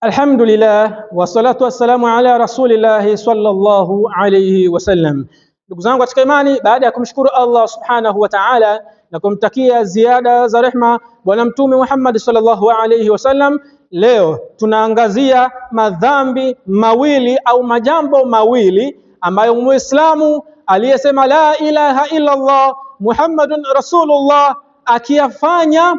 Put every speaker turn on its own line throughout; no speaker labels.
Alhamdulillah wassalatu wassalamu ala rasulillahi sallallahu alayhi wasallam. Ndugu zangu katika imani, baada ya kumshukuru Allah subhanahu wa ta'ala na kumtakia ziada za rehma Bwana Mtume Muhammad sallallahu alayhi wasallam, leo tunaangazia madhambi mawili au majambo mawili ambayo Muislamu aliyesema la ilaha illa Allah Muhammadun Rasulullah akiyafanya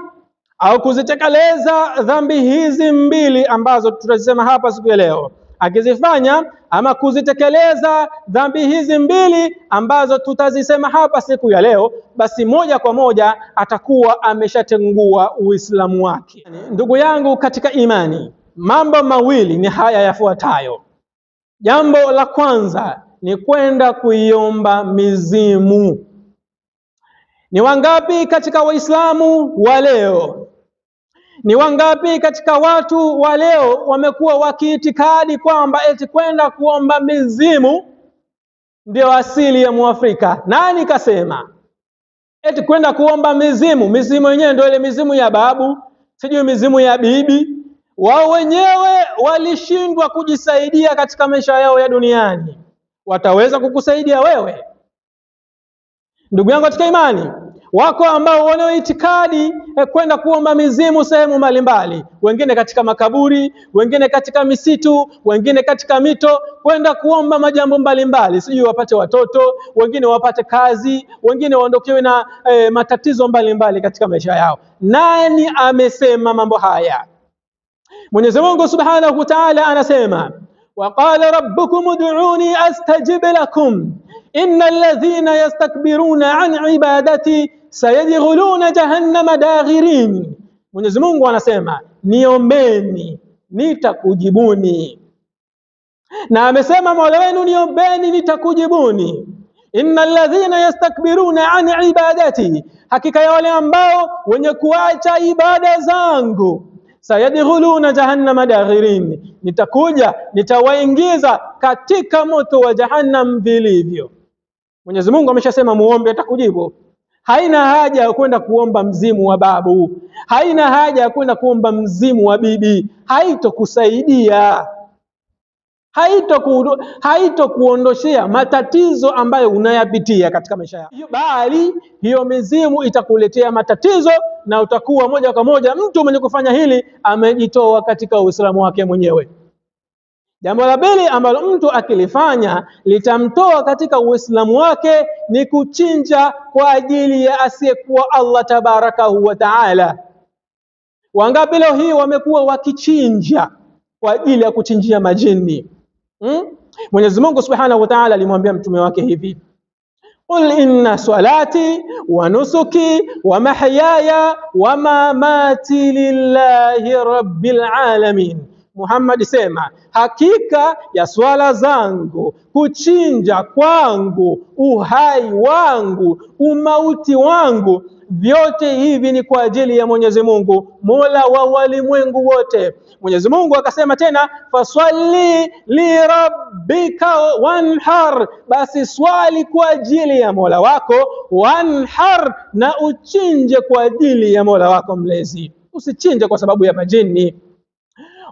au kuzitekeleza dhambi hizi mbili ambazo tutazisema hapa siku ya leo, akizifanya ama kuzitekeleza dhambi hizi mbili ambazo tutazisema hapa siku ya leo, basi moja kwa moja atakuwa ameshatengua Uislamu wake. Ndugu yangu katika imani, mambo mawili ni haya yafuatayo. Jambo la kwanza ni kwenda kuiomba mizimu. Ni wangapi katika Waislamu wa leo, ni wangapi katika watu wa leo wamekuwa wakiitikadi kwamba eti kwenda kuomba mizimu ndio asili ya Muafrika? Nani kasema eti kwenda kuomba mizimu? Mizimu yenyewe ndio ile mizimu ya babu, sijui mizimu ya bibi. Wao wenyewe walishindwa kujisaidia katika maisha yao ya duniani, wataweza kukusaidia wewe? Ndugu yangu katika imani, wako ambao wanaoitikadi kwenda kuomba mizimu sehemu mbalimbali, wengine katika makaburi, wengine katika misitu, wengine katika mito, kwenda kuomba majambo mbalimbali, sijui wapate watoto, wengine wapate kazi, wengine waondokewe na matatizo mbalimbali katika maisha yao. Nani amesema mambo haya? Mwenyezi Mungu Subhanahu wa Ta'ala anasema, waqala rabbukum ud'uni astajib lakum inna alladhina yastakbiruna an ibadati sayadkhuluna jahannama daghirin. Mwenyezi Mungu anasema niombeni nitakujibuni. Na amesema Mola wenu niombeni nitakujibuni. Inna alladhina yastakbiruna an ibadati, hakika ya wale ambao wenye kuacha ibada zangu, sayadkhuluna jahannama daghirin, nitakuja nitawaingiza katika moto wa jahannam vilivyo. Mwenyezi Mungu ameshasema muombe atakujibu. Haina haja ya kwenda kuomba mzimu wa babu, haina haja ya kwenda kuomba mzimu wa bibi, haitokusaidia, haitokuondoshea matatizo ambayo unayapitia katika maisha yako, bali hiyo mizimu itakuletea matatizo na utakuwa moja kwa moja mtu mwenye kufanya hili amejitoa katika Uislamu wake mwenyewe. Jambo la pili ambalo mtu akilifanya litamtoa katika Uislamu wake ni kuchinja kwa ajili ya asiyekuwa Allah tabarakahu wa taala. Wangapi leo hii wamekuwa wakichinja kwa ajili ya kuchinjia majini? Mwenyezi Mungu Subhanahu wa Ta'ala alimwambia mtume wake hivi, qul inna salati wa nusuki wa mahyaya wa mamati lillahi rabbil alamin. Muhammad, sema hakika ya swala zangu, kuchinja kwangu, uhai wangu, umauti wangu, vyote hivi ni kwa ajili ya Mwenyezi Mungu, Mola wa walimwengu wote. Mwenyezi Mungu akasema tena, faswali lirabbika wanhar, basi swali kwa ajili ya Mola wako, wanhar, na uchinje kwa ajili ya Mola wako mlezi, usichinje kwa sababu ya majini.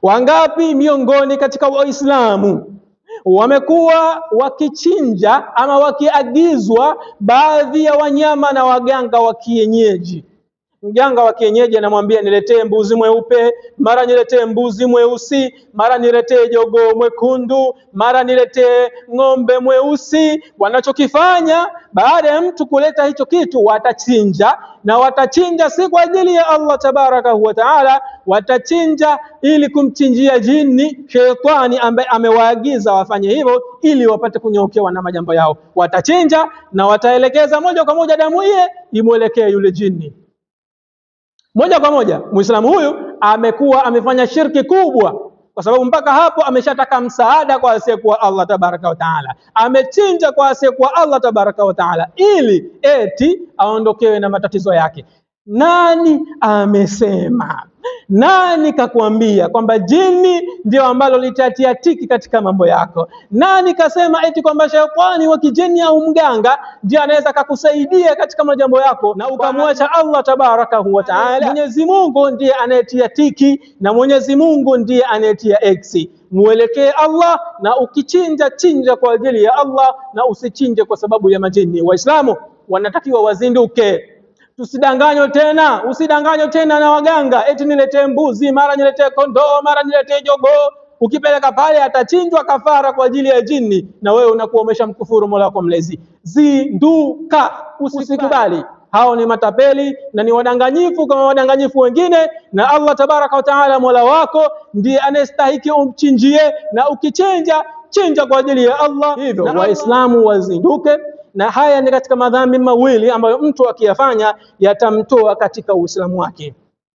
Wangapi miongoni katika Waislamu wamekuwa wakichinja ama wakiagizwa baadhi ya wanyama na waganga wa kienyeji? Mganga wa kienyeji anamwambia niletee mbuzi mweupe, mara niletee mbuzi mweusi, mara niletee jogoo mwekundu, mara niletee ng'ombe mweusi. Wanachokifanya baada ya mtu kuleta hicho kitu, watachinja, na watachinja si kwa ajili ya Allah tabaraka wa taala, watachinja ili kumchinjia jini shetani ambaye amewaagiza wafanye hivyo ili wapate kunyokewa na majambo yao. Watachinja na wataelekeza moja kwa moja damu ile imwelekee yule jini. Moja kwa moja Muislamu huyu amekuwa amefanya shirki kubwa, kwa sababu mpaka hapo ameshataka msaada kwa asiyekuwa Allah tabaraka wa taala, amechinja kwa asiyekuwa Allah tabaraka wa taala ili eti aondokewe na matatizo yake. Nani amesema? Nani kakuambia kwamba jini ndio ambalo litatia tiki katika mambo yako? Nani kasema eti kwamba shetani wa kijini au mganga ndiye anaweza kakusaidia katika majambo yako na ukamwacha Allah tabarakahu wa taala? Mwenyezi Mungu ndiye anayetia tiki na Mwenyezi Mungu ndiye anayetia eksi. Muelekee Allah, na ukichinja chinja kwa ajili ya Allah na usichinje kwa sababu ya majini. Waislamu wanatakiwa wazinduke. Tusidanganywe tena, usidanganywe tena na waganga eti niletee mbuzi, mara niletee kondoo, mara niletee jogoo. Ukipeleka pale atachinjwa kafara kwa ajili ya jini, na wewe unakuwa umeshamkufuru Mola wako mlezi. Zinduka, usikubali. Hao ni matapeli na ni wadanganyifu kama wadanganyifu wengine, na Allah tabaraka wa taala Mola wako ndiye anayestahiki umchinjie, na ukichinja chinja kwa ajili ya Allah. Hivyo Waislamu wazinduke, na haya ni katika madhambi mawili ambayo mtu akiyafanya yatamtoa katika Uislamu wake.